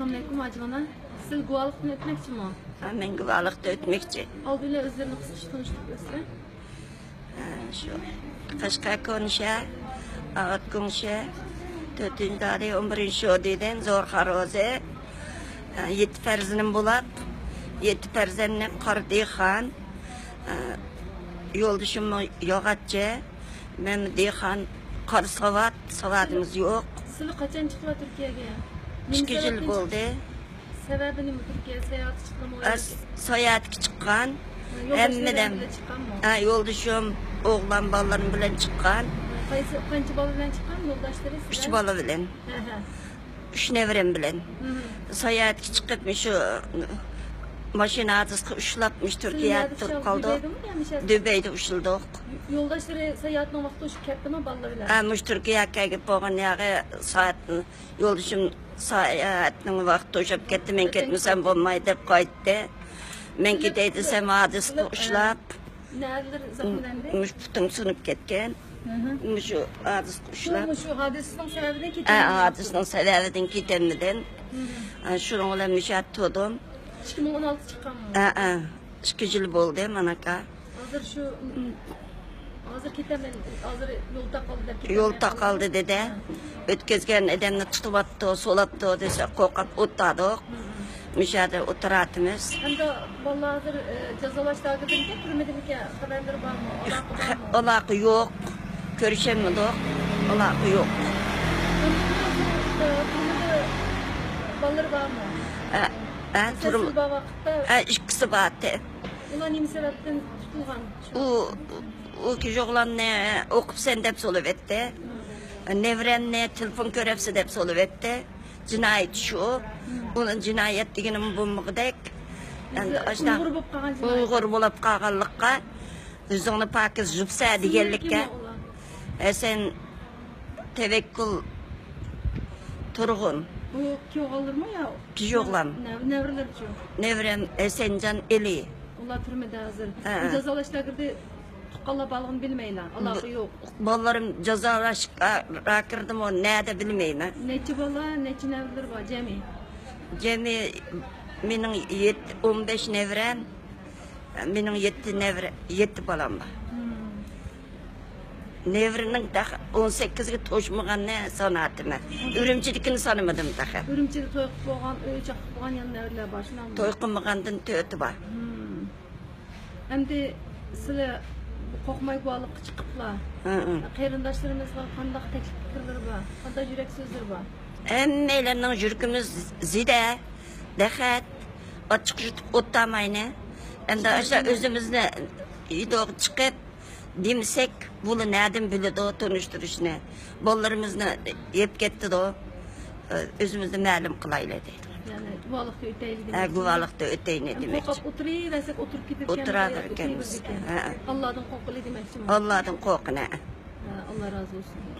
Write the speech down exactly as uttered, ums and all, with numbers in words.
ئەسسالامۇئەلەيكۇم ھاجىم ئانا. سىز گۇۋاھلىقتىن ئۆتمەكچىمۇ؟ ھە، مەن گۇۋاھلىقتا ئۆتمەكچى. ئالدى بىلەن ئۆزلىرىنى قىسقىچە تونۇشتۇرۇپ ئۆتسە. ھە، شۇ قەشقەر كونشە، ئاۋات كونشە، تۆتىنچى دادى، ئون بىرىنچى شودىدىن زور خارۋازى. ھە، يەتتە پەرزەنتىم بولۇپ، يەتتە پەرزەنتنى قارا دېھقان، ھە، يولدىشىممۇ ياغاچچى، مەن دېھقان، قارا ساۋات، ساۋاتىمىز يوق. سىلى قاچان چىقتىلا تۈركىيەگە؟ ئىككى يىل بولدى. سەۋەبى نېمە؟ تۈركىيە ساياھەتكە چىقتىمۇ؟ ئە، ساياھەتكە چىققان. ھەممىدەم. ھە، يولدىشىم، ئوغلان بالىلىرىم بىلەن چىققان. قايسى، قانچە بالا بىلەن چىققان يولداشلىرى سىلەر؟ ئۈچ بالا بىلەن. ھە، ھە. ئۈچ نەۋرەم بىلەن. ساياھەتكە چىقىپ، مۇشۇ ماشىنا ھادىسىسىگە ئۇچراپ، مۇشۇ تۈركىيەدە تۇرۇپ قالدۇق. دۇبەيدە ئۇچرىدۇق. يولداشلىرى ساياھەتنىڭ ۋاقتى توشۇپ كەتتىمۇ بالىلار بىلەن؟ ھە، مۇشۇ تۈركىيەگە كەلگەن بولغان ياغى سائەت، يولدىشىم سائەتنىڭ ۋاقتى توشۇپ كەتتى، مەن كەتمىسەم بولمايدۇ دەپ قايتتى. مەن كېتەي دېسەم، ھادىسىسىگە ئۇچراپ، نەلەر زەخىملەندى؟ مۇشۇ پۇتۇم سۇنۇپ كەتكەن. مۇشۇ ھادىسىگە ئۇچراپ. مۇشۇ ھادىسىنىڭ سەۋەبىدىن ھە، كېتەلمىدىم. ھادىسىنىڭ سەۋەبىدىن كېتەلمىدىم. ھە، شۇنىڭ بىلەن مۇشۇ يەردە تۇردۇم. ئىككى مىڭ ئون ئالتە چىققانمۇ؟ ھە، ھە. ئىككى يىل بولدى ماناكا. ھازىر شۇ، ھازىر كېتەمەن، ھازىر يول تاقالدى دەپ كېتەمەن. يول تاقالدى دېدى. ئۆتكۈزگەن ئادەمنى تۇتۇۋاپتۇ، سولاپتۇ دېسە، قورقۇپ ئولتۇردۇق. مۇشۇ يەردە ئولتۇراتىمىز. ئەمدى بالىلار ھازىر، ئە، جازالاش لاگېرىدىمىكەن، تۈرمىدىمىكەن؟ خەۋەرلىرى بارمۇ؟ ئالاقە بارمۇ؟ ئالاقە يوق. كۆرۈشەلمىدۇق. ئالاقە يوق. تۈرمىدە، ئە، تۈرمىدە بالىلىرى بارمۇ؟ ئە، ئە، تۈرم-، سىز بار ۋاقىتتا؟ ئە، ئىككىسى بار. ئۇلار نېمە سەۋەبتىن تۇتۇلغان؟ ئۇ، ئۇ كىشى ئوغلاننى ئوقۇپسەن دەپ سولىۋەتتى. نەۋرەمنى تېلېفون كۆرەپسەن دەپ سولىۋەتتى. جىنايەت شۇ. ئۇنىڭ جىنايەت دېگىنىمۇ بولمىغۇدەك. ئەمدى ئاشۇنداق ئۇيغۇر بولۇپ قالغان جىنايەت. ئۇيغۇر بولۇپ قالغانلىققا، ئۆزۈڭنى پاكىز يۇيۇپسەن دېگەنلىككە. ئىسمى نېمە ئۇلار؟ ھەسەن، تەۋەككۈل، تۇرغۇن. بۇ كىيىۋالدىمۇ يا؟ كىيىۋالغان. نەۋ-، نەۋرىلەرچۇ؟ نەۋرەم ھەسەنجان، ئېلى. ئۇلار تۈرمىدە ھازىر. ھە. جازالاش لاگېرىدا تۇغقانلار بارلىقىنى بىلمەيلا، ئالاقە يوق. بالىلىرىم جازالاش لاگېرىدىمۇ، نەدە بىلمەيمەن. نەچچە بالا، نەچچە نەۋرىلەر بار جەمئىي؟ جەمئىي مېنىڭ يەتتە، ئون بەش نەۋرەم، مېنىڭ يەتتە نەۋرە، يەتتە بالام بار. نەۋرىنىڭ تېخى ئون سەككىزگە توشمىغاننى سانايتتىم. ئۈرۈمچىدىكىنى سانىمىدىم تېخى. ئۈرۈمچىدە توي قىلىپ بولغان، ئۆي چاقىپ بولغان يەنە نەۋرىلەر بار، شۇنداقمۇ؟ توي قىلمىغاندىن تۆتى بار. ئەمدى سىلەر قورقماي گۇۋاھلىققا چىقىپلا، قېرىنداشلىرىمىزغا قانداق تەكلىپ پىكىرلىرى بار، قانداق يۈرەك سۆزلىرى بار؟ ھەممەيلەننىڭ يۈرىكىمىز زىدە، دەخەت، ئاچچىق يۇتۇپ ئولتۇرماينى. ئەمدى ئاشۇ ئۆزىمىزنى ئىدىغا چىقىپ، دېمىسەك، بۇلار نەدىن بىلىدۇ تونۇشتۇرۇشنى؟ بالىلىرىمىزنى يەپ كەتتىدۇ. ئۆزىمىزنى مەلۇم قىلايلى دەيدۇ. يەنى گۇۋاھلىقتا ئۆتەيلى دېمەكچى. ھە، گۇۋاھلىقتا ئۆتەيلى دېمەكچى. قورقۇپ ئولتۇرۇۋەرسەك، ئولتۇرۇپ كېتىدىكەن. ئولتۇرۇۋېرىدىكەنمىز. ھە. ئاللادىن قورققىلى دېمەكچىمۇ؟ ئاللادىن قورققىن، ھە. ھە، ئاللا رازى بولسۇن.